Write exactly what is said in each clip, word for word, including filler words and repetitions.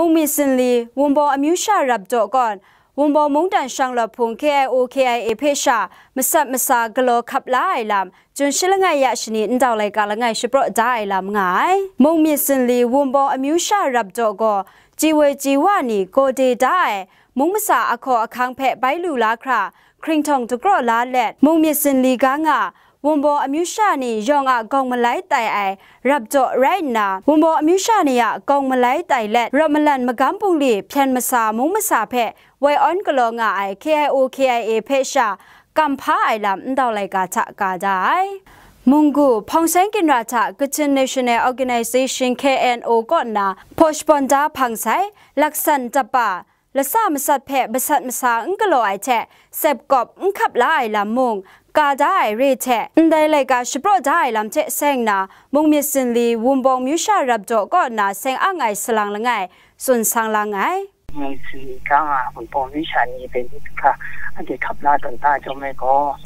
Mung Myit Zinli, Wunpawng amyu sha rap daw kawn, Wunpawng mungdan shanglawt hpung K I O K I A hpe sha masat masa galaw hkap la ai lam, Jun shi langai ya shani ndau laika langai shapraw da ai lam nga ai. Mung Myit Zinli Wunpawng amyu sha rap daw gaw, ji woi ji wa ni gaw de da ai, mung masa ahkaw ahkang hpe bai lu la hkra, hkringhtawng dakraw la let, Mung Myit Zinli ga nga, Wunpawng amyu sha ni yawng a gawng malai tai ai rap daw rai nna, Wunpawng amyu sha ni a gawng malai tai let, rawt malan magam bungli hpyen masa mung masa hpe woi awn galaw nga ai K I O K I A hpe sha kam hpa ai lam ndau laika hta ka da ai. Munggu, Hpawng Seng Ginra hta Kachin National Organization K N O kaw nna hpaw shabawn da hpang sai, laksan dap pa, lasa masat hpe masat masa n galaw ai hte, sep kawp n hkap la ai lam mung, ka da ai re hte, ndai laika shapraw da ai lam hte seng na, Mung Myit Zinli Wunpawng amyu sha rap daw kaw nna seng ang ai salang langai, tsun sang lang ai. Mung Myit Zinli ga nga Wunpawng amyu sha ni hpe ni hkra anhte hkap la tawn da jawm ai gaw,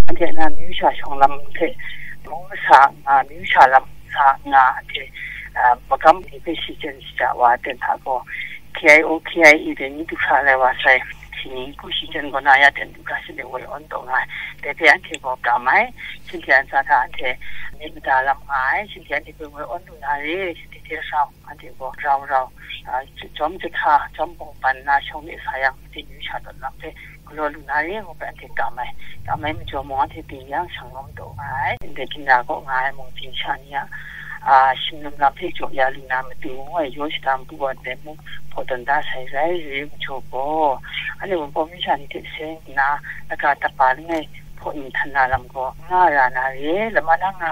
anhte na amyu sha shawng lam hpe mung masa nga, amyu sha lam sa nga, anhte, ah, magam ni hpe shi jen shaja wa ten hta gaw, K I O K I A dai ni du hkra lai wa sai, shi ni hku shi jen gaw na ya ten du hkra shi de woi awn taw nga ai. Dai hpe anhte gaw kam ai, shinhte antsa hta anhte myit mada lam nga ai, shinhte anhte hpe woi awn lu na re, shinhte hte rau, anhte gaw rau rau, ah, jawm jahta, jawm bawng ban na shawng de sa yang, made amyu sha tawn lam hpe galaw lu na re, ngu hpe anhte kam ai. Kam ai majaw mung, anhte ting yang shang lawm taw nga ai. Ndai ginra kaw nga ai mung, ting sha ni a, a, shingnum lam hpe jaw ya lu na matu, ngu ai yaw shada npu wa ndai mung hpaw tawn da sai rai, re majaw gaw, anhte Wunpawng amyu sha ni hte seng nna, laga dap pa langai hpaw ning htan na lam gaw, nga ra na re, lama na nga,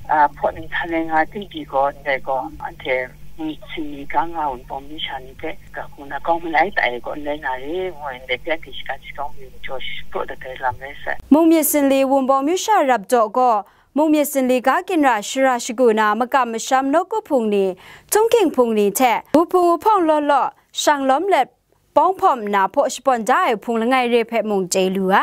a, hpaw ning htan ai nga ting pyi gaw, ndai gaw, anhte Mung Myit Zinli ga nga Wunpawng amyu sha ni hpe ga hku na kau malai tai gaw n rai na re, ngu ai ndai hpe anhte shagan shakawng mi majaw shapraw dat ai lam rai sai. Mung Myit Zinli Wunpawng amyu sha rap daw gaw, Mung Myit Zinli ga ginra shara shagu na makam masham nawku hpung ni, htunghking hpung ni hte, wuhpung wuhpawng law law, shang lawm let, pawng hpawm nna hpaw shabawn da ai hpung langai re hpe mung chye lu ai.